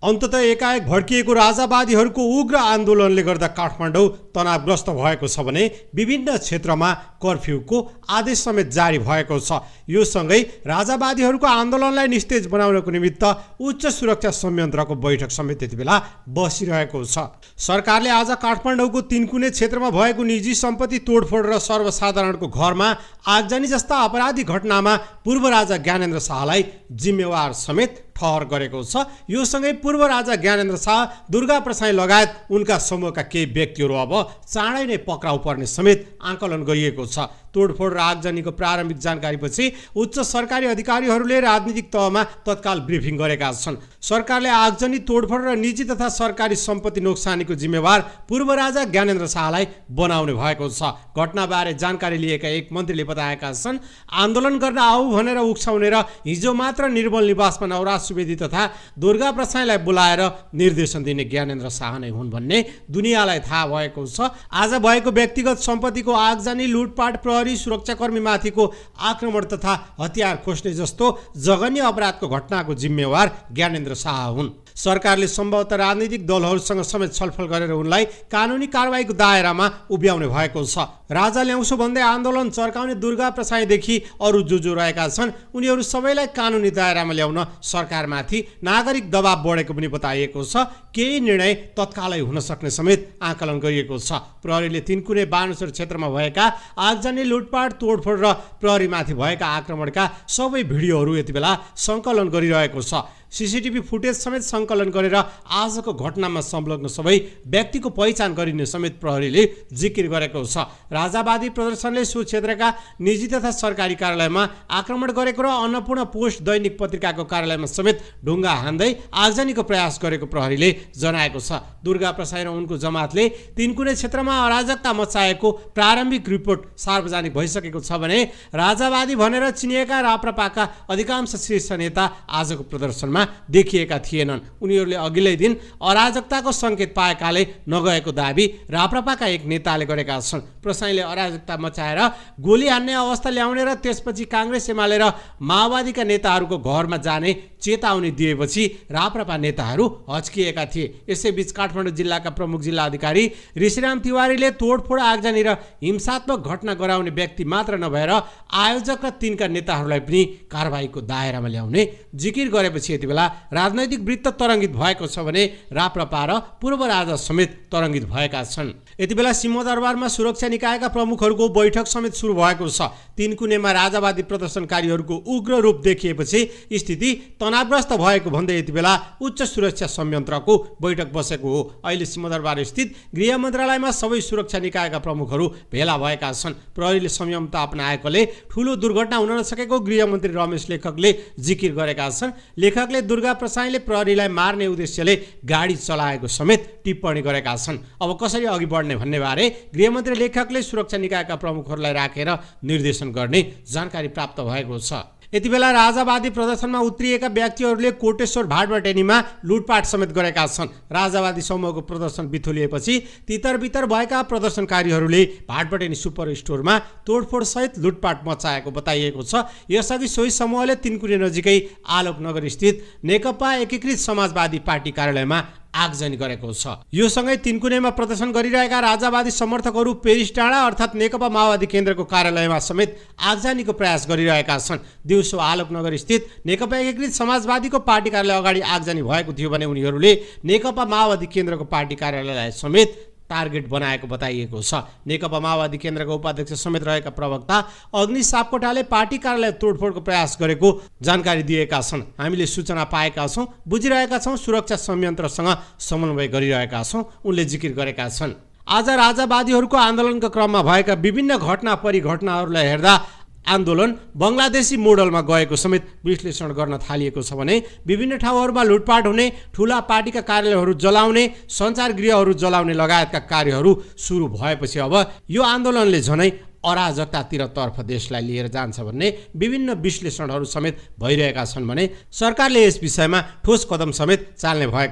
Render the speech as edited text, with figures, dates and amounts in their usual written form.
अन्ततः एकाएक भड्किएको राजावादीहरूको उग्र आन्दोलनले गर्दा काठमाडौँ तनावग्रस्त भएको छ भने विभिन्न क्षेत्रमा कर्फ्यूको आदेश समेत जारी भएको छ। यो सँगै राजावादीहरूको आन्दोलनलाई निस्तेज बनाउनको निमित्त उच्च सुरक्षा संयन्त्रको बैठक समेत यति बेला बसिरहेको छ। सरकारले आज काठमाडौँको तीनकुने क्षेत्रमा भएको निजी सम्पत्ति तोडफोड र सर्वसाधारणको घरमा आगजनी जस्ता अपराधी घटनामा पूर्व राजा ज्ञानेन्द्र शाहलाई जिम्मेवार समेत ठहर गरेको छ। यो सँगै पूर्व राजा ज्ञानेन्द्र शाह, दुर्गा प्रसाई लगायत उनका समूहका केही व्यक्तिहरू अब चाँडै नै पक्राउ पर्ने समेत आकलन गरिएको छ। तोडफोड र आगजनीको प्रारम्भिक जानकारीपछि उच्च सरकारी अधिकारीहरूले राजनीतिक तहमा तत्काल ब्रिफिङ गरेका छन्। सरकारले आगजनी, तोडफोड र निजी तथा सरकारी सम्पत्ति नोक्सानीको जिम्मेवार पूर्व राजा ज्ञानेन्द्र शाहलाई बनाउने भएको छ। घटनाबारे जानकारी लिएका एक मन्त्रीले बताएका छन्, आन्दोलन गर्न आऊ भनेर उक्साउने र हिजो मात्र निर्मल निवासमा नवराज सुवेदी तथा दुर्गा प्रसाईलाई बोलाएर निर्देशन दिने ज्ञानेन्द्र शाह नै हुन् भन्ने दुनियाँलाई थाहा भएको छ। आज भएको व्यक्तिगत सम्पत्तिको आगजनी, लुटपाट, प्रहरी सुरक्षाकर्मीमाथिको आक्रमण तथा हतियार खोज्ने जस्तो जघन्य अपराधको घटनाको जिम्मेवार ज्ञानेन्द्र शाह हुन्। सरकारले सम्भवतः राजनीतिक दलहरूसँग समेत छलफल गरेर उनलाई कानुनी कारबाहीको दायरामा उभ्याउने भएको छ। राजा ल्याउँछु भन्दै आन्दोलन चर्काउने दुर्गा प्रसाईदेखि अरू जो रहेका छन्, उनीहरू सबैलाई कानुनी दायरामा ल्याउन सरकारमाथि नागरिक दबाव बढेको पनि बताइएको छ। केही निर्णय तत्कालै हुन सक्ने समेत आकलन गरिएको छ। प्रहरीले तीनकुने बानेश्वर क्षेत्रमा भएका आगजनी, लुटपाट, तोडफोड र प्रहरीमाथि भएका आक्रमणका सबै भिडियोहरू यति बेला सङ्कलन गरिरहेको छ। सीसीटीभी फुटेज समेत सङ्कलन गरेर आजको घटनामा संलग्न सबै व्यक्तिको पहिचान गरिने समेत प्रहरीले जिकिर गरेको छ। राजावादी प्रदर्शनले सो क्षेत्रका निजी तथा सरकारी कार्यालयमा आक्रमण गरेको र अन्नपूर्ण पोस्ट दैनिक पत्रिकाको कार्यालयमा समेत ढुङ्गा हान्दै आगजनीको प्रयास गरेको प्रहरीले जनाएको छ। दुर्गा प्रसाई र उनको जमातले तीनकुने क्षेत्रमा अराजकता मचाएको प्रारम्भिक रिपोर्ट सार्वजनिक भइसकेको छ भने राजावादी भनेर चिनिएका राप्रपाका अधिकांश शीर्ष नेता आजको प्रदर्शनमा देखिएका थिएनन्। उनीहरूले अघिल्लै दिन अराजकताको सङ्केत पाएकाले नगएको दाबी राप्रपाका एक नेताले गरेका छन्। प्रसाईले अराजकता मचाएर गोली हान्ने अवस्था ल्याउने र त्यसपछि काङ्ग्रेस, एमाले र माओवादीका नेताहरूको घरमा जाने चेतावनी दिएपछि राप्रपा नेताहरू हच्किएका थिए। यसैबीच काठमाडौँ जिल्लाका प्रमुख जिल्ला अधिकारी ऋषिराम तिवारीले तोडफोड, आगजनी र हिंसात्मक घटना गराउने व्यक्ति मात्र नभएर आयोजक र तिनका नेताहरूलाई पनि कारबाहीको दायरामा ल्याउने जिकिर गरेपछि यति बेला राजनैतिक वृत्त तरङ्गित भएको छ भने राप्रपा र पूर्व राजा समेत तरङ्गित भएका छन्। यति बेला सिंहदरबारमा सुरक्षा निकायका प्रमुखहरूको बैठक समेत सुरु भएको छ। तीनकुनेमा राजावादी प्रदर्शनकारीहरूको उग्र रूप देखिएपछि स्थिति तनावग्रस्त भएको भन्दै यति बेला उच्च सुरक्षा संयन्त्रको बैठक बसेको हो। अहिले सिंहदरबार स्थित गृह मन्त्रालयमा सबै सुरक्षा निकायका प्रमुखहरू भेला भएका छन्। प्रहरीले संयमता अपनाएकोले ठूलो दुर्घटना हुन नसकेको गृहमन्त्री रमेश लेखकले जिकिर गरेका छन्। लेखकले दुर्गा प्रसाईले प्रहरीलाई मार्ने उद्देश्यले गाडी चलाएको समेत टिप्पणी गरेका छन्। अब कसरी अघि बढ्ने भन्ने बारे गृहमन्त्री लेखकले सुरक्षा निकायका प्रमुखहरूलाई राखेर निर्देशन गर्ने जानकारी प्राप्त भएको छ। यति बेला राजावादी प्रदर्शनमा उत्रिएका व्यक्तिहरूले कोटेश्वर भाटबटेनीमा लुटपाट समेत गरेका छन्। राजावादी समूहको प्रदर्शन बिथोलिएपछि तितर-बितर भएका प्रदर्शनकारीहरूले भाटबटेनी सुपर स्टोरमा तोडफोड सहित लुटपाट मचाएको बताइएको छ। यसअघि सोही समूहले तीनकुने नजिकै आलोकनगर स्थित नेकपा एकीकृत समाजवादी पार्टी कार्यालयमा आगजनी गरेको छ। यो सँगै तीनकुनेमा प्रदर्शन गरिरहेका राजावादी समर्थकहरू पेरिस डाँडा अर्थात् नेकपा माओवादी केन्द्रको कार्यालयमा समेत आगजनीको प्रयास गरिरहेका छन्। दिउँसो आलोकनगर स्थित नेकपा एकीकृत समाजवादीको पार्टी कार्यालय अगाडि आगजनी भएको थियो भने उनीहरूले नेकपा माओवादी केन्द्रको पार्टी कार्यालयलाई समेत टार्गेट बनाएको बताइएको छ। नेकपा माओवादी केन्द्रका उपाध्यक्ष समेत रहेका प्रवक्ता अग्नि सापकोटाले पार्टी कार्यालय तोडफोडको प्रयास गरेको जानकारी दिएका छन्। हामीले सूचना पाएका छौँ, बुझिरहेका छौँ, सुरक्षा संयन्त्रसँग समन्वय गरिरहेका छौँ, उनले जिकिर गरेका छन्। आज राजावादीहरूको आन्दोलनका क्रममा भएका विभिन्न घटना परिघटनाहरूलाई हेर्दा आन्दोलन बङ्गलादेशी मोडलमा गएको समेत विश्लेषण गर्न थालिएको छ भने विभिन्न ठाउँहरूमा लुटपाट हुने, ठूला पार्टीका कार्यालयहरू जलाउने, सञ्चार गृहहरू जलाउने लगायतका कार्यहरू सुरु भएपछि अब यो आन्दोलनले झनै अराजकतातिरतर्फ देशलाई लिएर जान्छ भन्ने विभिन्न विश्लेषणहरू समेत भइरहेका छन् भने सरकारले यस विषयमा ठोस कदम समेत चाल्ने भएको